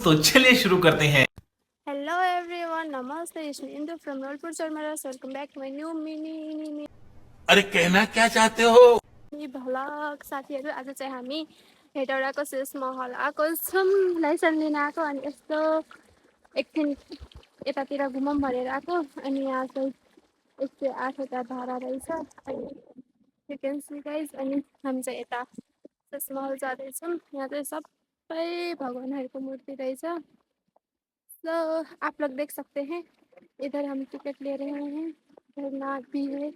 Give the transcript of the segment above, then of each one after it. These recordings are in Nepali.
तो चलिए शुरू करते हैं। Hello everyone, Namaste. It's Indu from Nolpur Sarmaras. Welcome back to my new mini अरे कहना क्या चाहते हो? vlog. साथीहरु आज चाहिँ हामी हेटौडाको शेष महल आएको छौँ लाइसेन्स लिन आएको अनि यस्तो एकछिन यतातिर घुमौँ भनेर आएको अनि यहाँ चाहिँ 108 वटा धारा रहेछ अनि you can see guys अनि हामी चाहिँ यता शेष महल जाँदैछौँ यहाँ चाहिँ सबै भगवानहरूको मूर्ति रहेछ तो आप लोग देख सकते हैं इधर हम टिकट ले रहे हैं इधर नाक भी है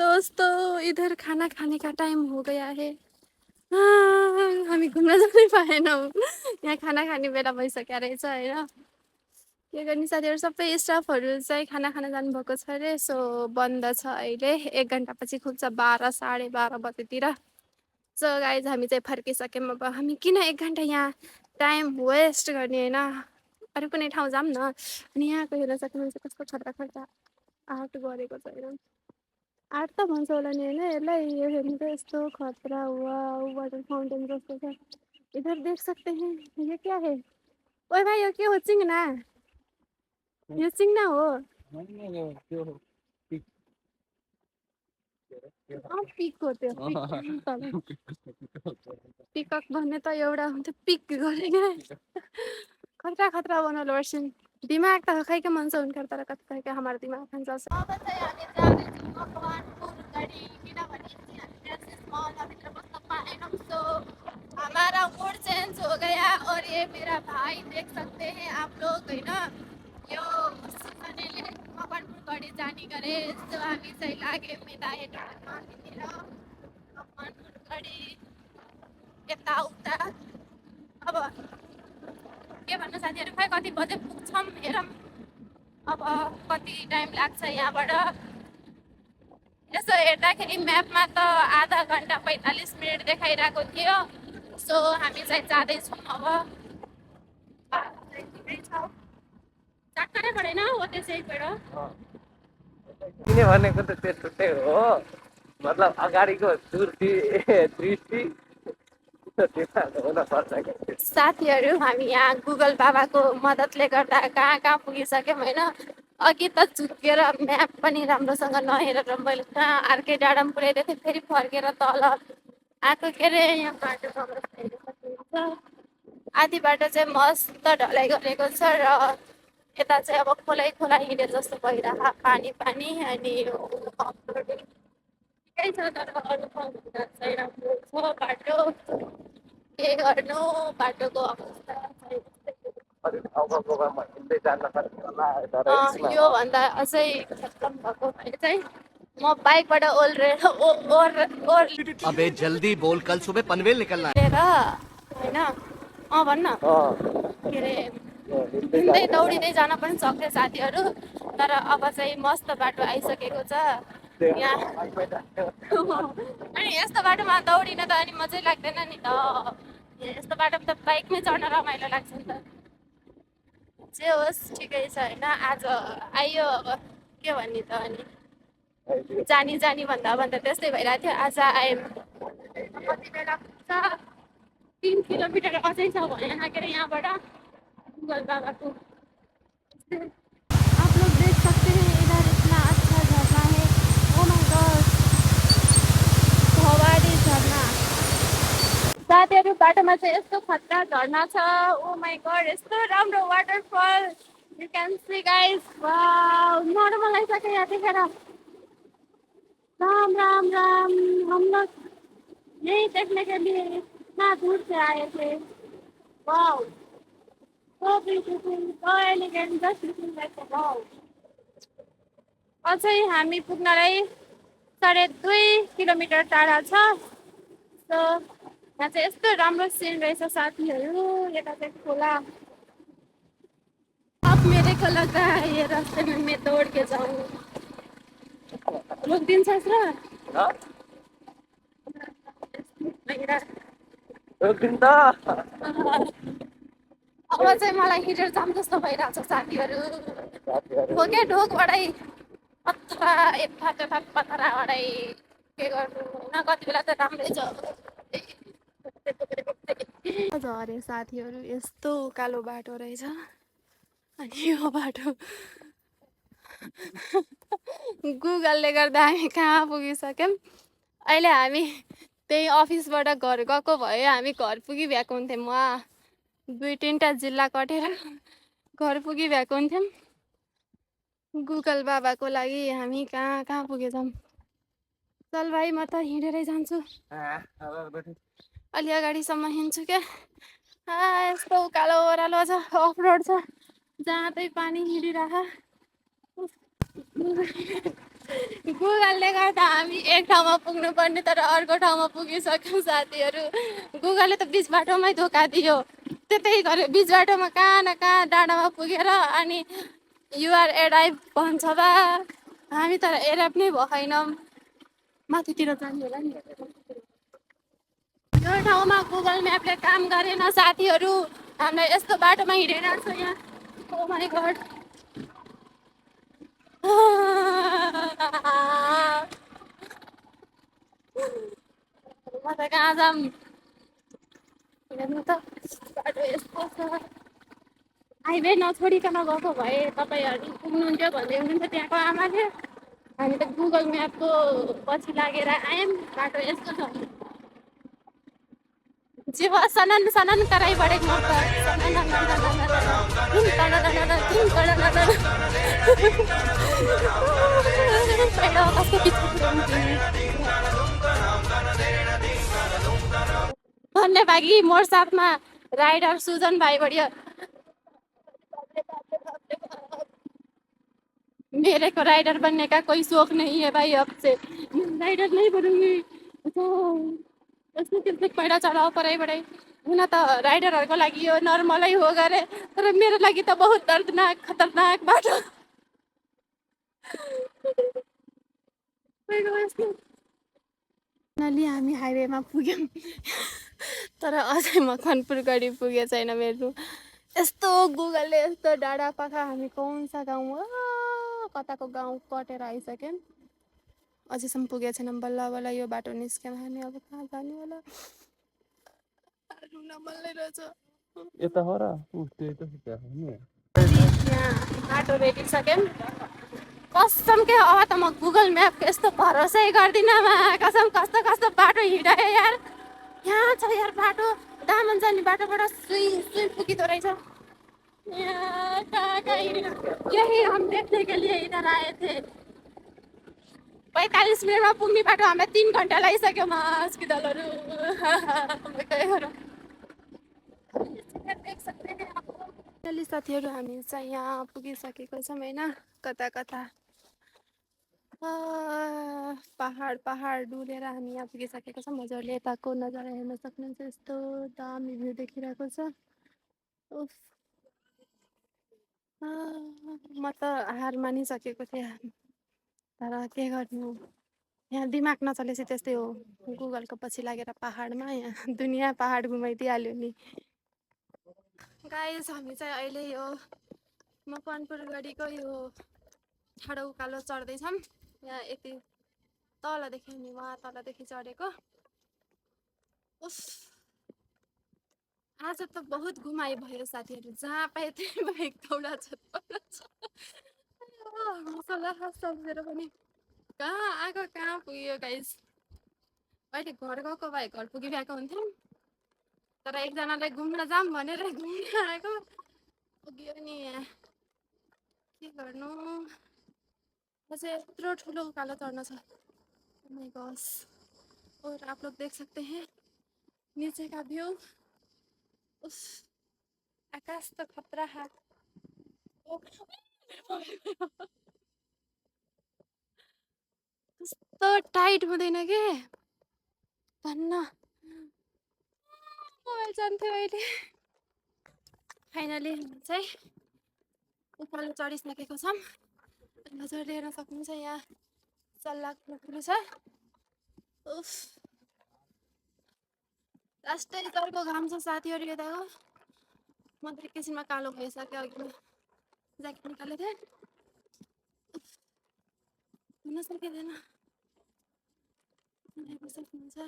दोस्तों इधर खाना खाने का टाइम हो गया है हामी घुम्न जानै पाएनौँ यहाँ खाना खाने बेला भइसक्यो रहेछ हैन के गर्ने साथीहरु सबै स्टाफहरु चाहिँ खाना खान जानुभएको छ रे सो बन्द छ अहिले 1 घण्टा पछि खुल्छ 12 साढे 12 बजेतिर सो गाइज हामी चाहिँ फर्किसक्यौँ अब हामी किन 1 घण्टा यहाँ टाइम वेस्ट गर्ने हैन अरू कुनै ठाउँ जाऊँ न अनि यहाँको हेर्न सक्नुहुन्छ कस्तो खतरा खतरा आर्ट गरेको छ हेरौँ आर्ट त भन्छ होला नि होइन यसलाई यो हेर्नु त यस्तो खतरा वाउ वाटर फाउन्टेन जस्तो छ इधर देख सकते हैं ये क्या है ओए भाई यो के हो चिङ्ना यो चिङ्ना हो पिक हो त्यो पिकक भन्ने त एउटा हुन्थ्यो पिक गरेको खतरा खतरा बनाउनु पर्छ दिमाग त खै के मन से उनका तर कतै के हमारा दिमाग खान्छ अब चाहिँ हामी जाँदैछौँ मकवानपुर गढी किनभने चाहिँ हामी ड्रेसेस मलभित्र बस्न पाएनौँ सो हमारा मूड चेंज हो गया और ये मेरा भाई देख सकते हैं आप लोग हैन यो सुसनेले मकवानपुर गढी जाने गरे सो हामी चाहिँ लाग्यौँ यता हेटौडामा हिँडेर मकवानपुर गढी यताउता अब के भन्नु साथीहरु खै कति बजे पुग्छौँ हेरौँ अब कति टाइम लाग्छ यहाँबाट यसो हेर्दाखेरि म्यापमा त आधा घण्टा 45 मिनट देखाइरहेको थियो सो हामी चाहिँ जाँदैछौँ अब चाँडै परेन हो त्यसैबाट किने भनेको त त्यस्तै हो मतलब अगाडिको दृष्टि साथीहरु हामी यहाँ गुगल बाबाको मद्दतले गर्दा कहाँ कहाँ पुगिसक्यौँ होइन अघि त झुकेर म्याप पनि राम्रोसँग नहेरेर मैले कहाँ अर्कै डाँडामा पुर्याइदिएको थिएँ फेरि फर्केर तल आएको के अरे यहाँ बाटो सक्नुहुन्छ आधी बाटो चाहिँ मस्त ढलाइ गरेको छ र यता चाहिँ अब खोलै खोला हिँडे जस्तो भइरहेको पानी पानी अनि ठिकै छ तर अरू ठाउँभन्दा चाहिँ राम्रो छ बाटो के गर्नु बाटोको अवस्था योभन्दा अझै खत्तम भएको भए चाहिँ म बाइकबाट अबे जल्दी बोल, कल सुबह पनवेल निकलना है। होइन भन्न के अरे हिँड्दै दौडिँदै जान पनि सक्थ्यो साथीहरू तर अब चाहिँ मस्त बाटो आइसकेको छ यहाँ अनि यस्तो बाटोमा दौडिन त अनि मजै लाग्दैन नि त यस्तो बाटोमा त बाइकमै चढ्न रमाइलो लाग्छ नि त जे होस् ठिकै छ होइन आज आइयो अब के भन्ने त अनि जानी भन्दा त्यस्तै भइरहेको थियो आज आयौँ कति बेला पुग्छ 3 किलोमिटर अझै छ भने के अरे यहाँबाट गुगल बाबाको आप लोग देख सकते हैं इधर इतना अच्छा झरना है ओ माय गॉड भवानी झरना साथीहरु बाटोमा चाहिँ यस्तो खतरा झरना छ ओ माय गॉड यस्तो राम्रो waterfall you can see guys wow normal आइसक्यो यहाँ देखेर राम राम राम हम लोग यही देखने के लिए इतना दूर से आए थे wow so beautiful so elegant just looking like a wow अझै हामी पुग्नलाई 2.5 किलोमिटर टाढा छ सो यहाँ चाहिँ यस्तो राम्रो सिन रहेछ साथीहरू यता चाहिँ खोला अब मेरे को लग रहा है ये रास्ते में मैं दौड़ के जाऊँ रोकिदिन्छस् र अब चाहिँ मलाई हिटर जाम जस्तो भइरहेको छ साथीहरू ढोके ढोकबाटै पत्थरा एफाट पत्थराबाटै के गर्नु होइन कति बेला त राम्रै छ झरे साथीहरू यस्तो उकालो बाटो रहेछ अनि यो बाटो गुगलले गर्दा हामी कहाँ पुगिसक्यौँ अहिले हामी त्यही अफिसबाट घर गएको भए हामी घर पुगिभ्याएको हुन्थ्यौँ वहाँ 2-3टा जिल्ला कटेर घर पुगिभ्याएको हुन्थ्यौँ गुगल बाबाको लागि हामी कहाँ कहाँ पुगेछौँ चल भाइ म त हिँडेरै जान्छु अलि अगाडिसम्म हिँड्छु क्या यस्तो उकालो ओह्रालो छ अफ रोड छ जहाँ त्यही पानी हिँडिरह गुगलले गर्दा हामी एक ठाउँमा पुग्नु पर्ने तर अर्को ठाउँमा पुगिसक्यौँ साथीहरू गुगलले त बिच बाटोमै धोका दियो त्यतै गऱ्यो बिच बाटोमा कहाँ न कहाँ डाँडामा पुगेर अनि युआर एराइभ भन्छ बा हामी तर एराइभ नै भएनौँ माथितिर जाने होला नि यो ठाउँमा गुगल म्यापले काम गरेन साथीहरू हामीलाई यस्तो बाटोमा हिँडिरहेको छ यहाँ ओ माई गड म त कहाँ जाऊँ हेर्नु त बाटो यस्तो छ हाइवे नछोडिकन गएको भए तपाईँहरू पुग्नुहुन्थ्यो भन्दै हुनुहुन्थ्यो त्यहाँको आमाले हामी त गुगल म्यापको पछि लागेर आयौँ बाटो यस्तो छ जीव सनन सनन कराई बढेको म धन्यवादी मोर साथमा राइडर सुजन भाई बढियो मेरे को राइडर बनने का कोई शौक नहीं है भाई अब से राइडर नहीं बनूंगी यस्तो पहिला चढाउ पराइबाटै हुन त राइडरहरूको लागि यो नर्मलै हो गरे तर मेरो लागि त बहुत दर्दनाक खतरनाक बाटो फाइनली हामी हाइवेमा पुग्यौँ तर अझै मकवानपुर गढी पुगे छैन मेरो यस्तो गुगलले यस्तो डाँडा पाखा हामी कौन सा गाउँ हो कताको गाउँ कटेर आइसक्यौँ अझैसम्म पुगेको छैनौँ बल्ल बल्ल यो बाटो निस्क्यौँ हामी अब कहाँ जाने होला रुन मनले रहेछ यता हो र त्यही त यहाँ बाटो भेटिसक्यौँ कसम के अब त म गुगल म्यापको यस्तो भरोसै गर्दिनँ कसम कस्तो कस्तो बाटो हिँडायो यार यहाँ छ यार बाटो दामन जाने बाटोबाट सुई सुई पुगिँदो रहेछ यहाँ कहाँ कहाँ यही हम देखने के लिए इधर आए थे 45 मिनटमा पुग्ने बाटो हामीलाई 3 घन्टा लागिसक्यो हस्पिटलहरू साथीहरू हामी चाहिँ यहाँ पुगिसकेको छौँ होइन कता कता पहाड पहाड डुलेर हामी यहाँ पुगिसकेको छौँ मजाले यताको नजारा हेर्न सक्नुहुन्छ यस्तो दामी भ्यू देखिरहेको छ उफ म त हार मानिसकेको थिएँ तर के गर्नु यहाँ दिमाग नचलेपछि त्यस्तै हो गुगलको पछि लागेर पहाडमा यहाँ दुनियाँ पहाड घुमाइदिइहाल्यो नि गाइस हामी चाहिँ अहिले यो मकवानपुर गढीको यो ठाडो उकालो चढ्दैछौँ यहाँ यति तलदेखि हामी वहाँ तलदेखि चढेको उफ आज त बहुत घुमाइ भयो साथीहरू जहाँ पाए त्यही बाइक दौडा छ मसला सम्झेर पनि कहाँ आएको कहाँ पुग्यो गाइस अहिले घर गएको भए घर पुगिरहेको हुन्थ्यौँ तर एकजनालाई घुम्न जाऊँ भनेर घुम्न आएको पुग्यो नि यहाँ के गर्नु अझै यत्रो ठुलो उकालो चढ्न छ माय गॉस और आप लोग देख सकते हैं नीचे का व्यू उफ आकाश तो खतरा है कस्तो टाइट हुँदैन के भन्न मोबाइल जान्थ्यो अहिले फाइनली चाहिँ उकालो चढिसकेको छौँ मजाले हेर्न सक्नुहुन्छ यहाँ सल्लाह ठुलो छ उफ लास्टै चर्को घाम छ साथीहरू यताको म त एकैछिनमा कालो भइसक्यो अघि ज्याकेट निकालेको थिएँ हुन सकिँदैन सक्नुहुन्छ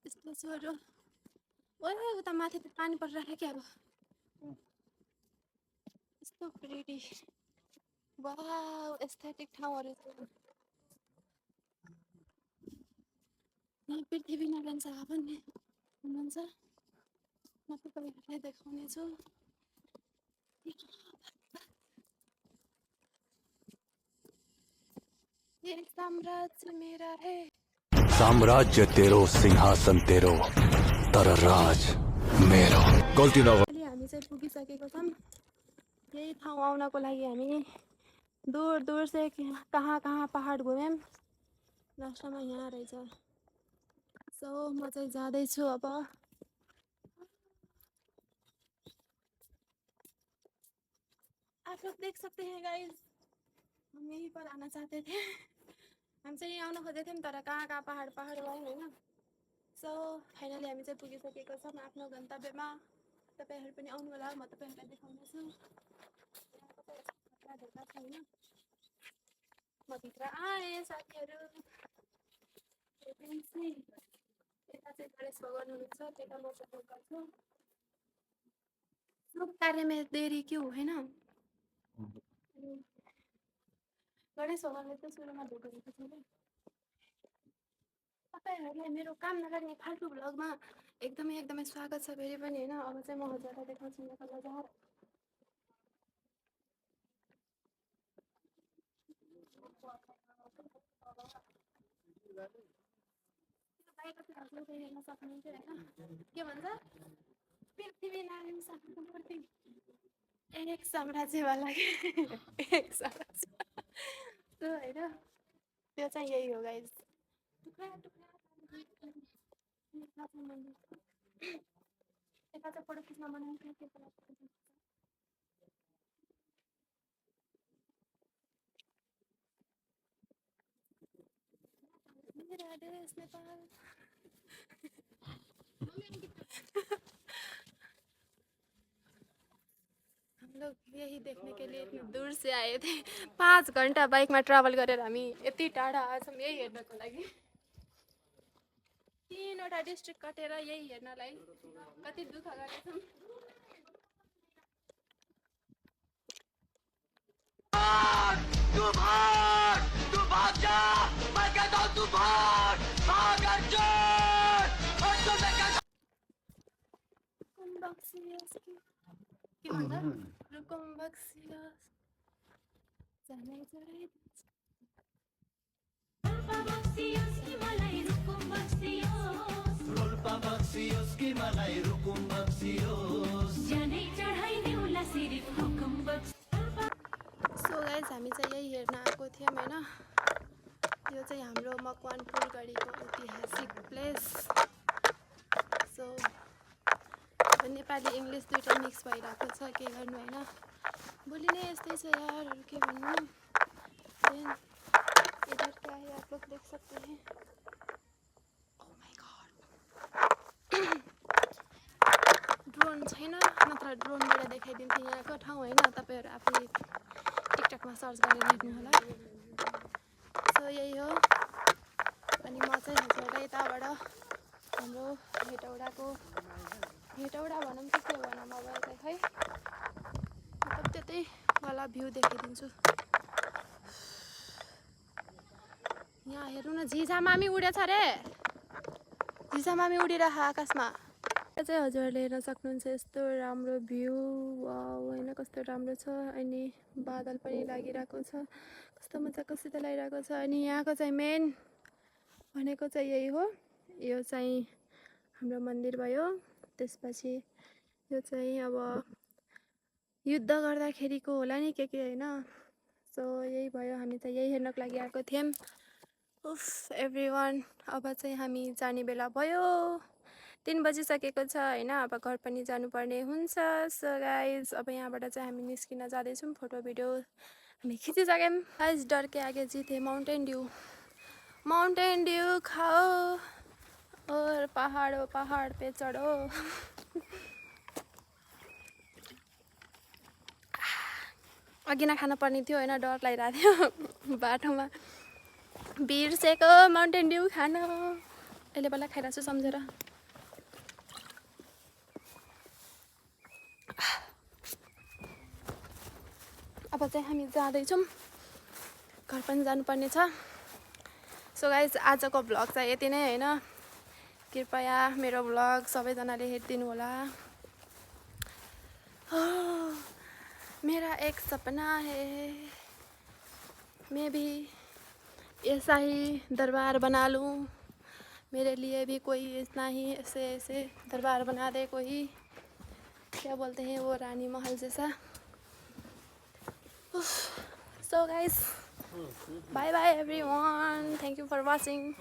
यस्तो छोरो ओए उता माथि त पानी परिरहेको क्या अब यस्तो प्रिटी वाउ एस्थेटिक ठाउँहरू छ यहाँ पृथ्वीनारायण शाह पनि हुनुहुन्छ म तपाईँहरूलाई देखाउनेछु ये साम्राज्य मेरा है साम्राज्य तेरो सिंहासन तेरो तर राज मेरो गल्ती नगर अहिले हामी चाहिँ पुगिसकेको छौँ यही ठाउँ आउनको लागि हामी दूर दूर से कहाँ कहाँ पहाड घुम्यौँ लास्टमा यहाँ रहेछ सो म चाहिँ जाँदैछु अब आप लोग देख सकते हैं गाइस हम यहीं पर आना चाहते थे हम चाहिँ यहीँ आउन खोजेको थियौँ तर कहाँ कहाँ पहाड पहाड गयौँ होइन सो फाइनली हामी चाहिँ पुगिसकेको छौँ आफ्नो गन्तव्यमा तपाईँहरू पनि आउनु होला म तपाईँहरूलाई देखाउनेछु होइन म भित्र आएँ साथीहरू यता चाहिँ गणेश भगवान् हुनुहुन्छ त्यता म सपोर्ट गर्छु शुभ कार्यमा देरी क्यों होइन गणेश भगवान्ले त सुरुमा भेटेको छ तपाईँहरूलाई मेरो काम नगर्ने फाल्टु भ्लगमा एकदमै एकदमै स्वागत छ फेरि पनि होइन अब चाहिँ म हजुरलाई देखाउँछु मेरो बजार हजुरले हेर्न सक्नुहुन्छ होइन के भन्छ पृथ्वीनारायण शाहको मूर्ति एक साम्राज्यवाला एक साम्राज्य त्यो होइन त्यो चाहिँ यही हो गाइस यता चाहिँ फोटो खिच्न बनाएको मेरा देश नेपाल हम लोग यही देखने के लिए इतनी दूर से आए थे 5 घन्टा बाइकमा ट्राभल गरेर हामी यति टाढा आएछौँ यही हेर्नको लागि 3वटा डिस्ट्रिक्ट कटेर यही हेर्नलाई कति दुःख गरेछौँ तू भाग जा मैं कहता हूँ तू भाग भाग अर्जुन अर्जुन मैं कहता के भन्दा रुकुम बक्सियोस् जानै चढाइ सो गाइस हामी चाहिँ यही हेर्न आएको थियौँ होइन यो चाहिँ हाम्रो मकवानपुर गढीको ऐतिहासिक प्लेस सो नेपाली इङ्ग्लिस दुइटै मिक्स भइरहेको छ के गर्नु होइन भोलि नै यस्तै छ यारहरू के भन्नु देन इधर क्या है आप लोग देख सकते हैं ओह माय गॉड ड्रोन छैन नत्र ड्रोनबाट देखाइदिन्थेँ यहाँको ठाउँ होइन तपाईँहरू आफै टिकटकमा सर्च गरेर हेर्नु होला सो यही हो अनि म चाहिँ हजुरलाई यताबाट हाम्रो हेटौडा भनौँ कि के भनौँ अब चाहिँ खै मतलब त्यतै वाला भ्यू देखाइदिन्छु यहाँ हेर्नु न झिझा मामी उडेछ रे झिझा मामी उडिरह आकाशमा चाहिँ हजुरहरूले हेर्न सक्नुहुन्छ यस्तो राम्रो भ्यू होइन कस्तो राम्रो छ अनि बादल पनि लागिरहेको छ कस्तो मजाको शीतल लागिरहेको छ अनि यहाँको चाहिँ मेन भनेको चाहिँ यही हो यो चाहिँ हाम्रो मन्दिर भयो त्यसपछि यो चाहिँ अब युद्ध गर्दाखेरिको होला नि के होइन सो यही भयो हामी चाहिँ यही हेर्नको लागि आएको थियौँ उफ एभ्रिवान अब चाहिँ हामी जाने बेला भयो 3 बजिसकेको छ होइन अब घर पनि जानुपर्ने हुन्छ सो गाइज अब यहाँबाट चाहिँ हामी निस्किन जाँदैछौँ फोटो भिडियो हामी खिचिसक्यौँ गाइज डर के आगे जीते माउंटेन ड्यू खाओ और पहाड़ पे चढ़ो अघि नखान पर्ने थियो होइन डर लागिरहेको थियो बाटोमा बिर्सेको माउन्टेन ड्यू खान अहिले बेला खाइरहेको छु सम्झेर अब चाहिँ हामी जाँदैछौँ, घर पनि जानुपर्ने छ। सो गाइज आजको भ्लग चाहिँ यति नै होइन, कृपया मेरो भ्लग सबैजनाले हेरिदिनु होला। मेरा एक सपना है मैं भी ऐसा ही दरबार बना लूँ, मेरे लिए भी कोई इतना ही ऐसे ऐसे दरबार बना दे, कोई क्या बोलते हैं वो रानी महल जैसा। So guys, bye bye everyone, thank you for watching.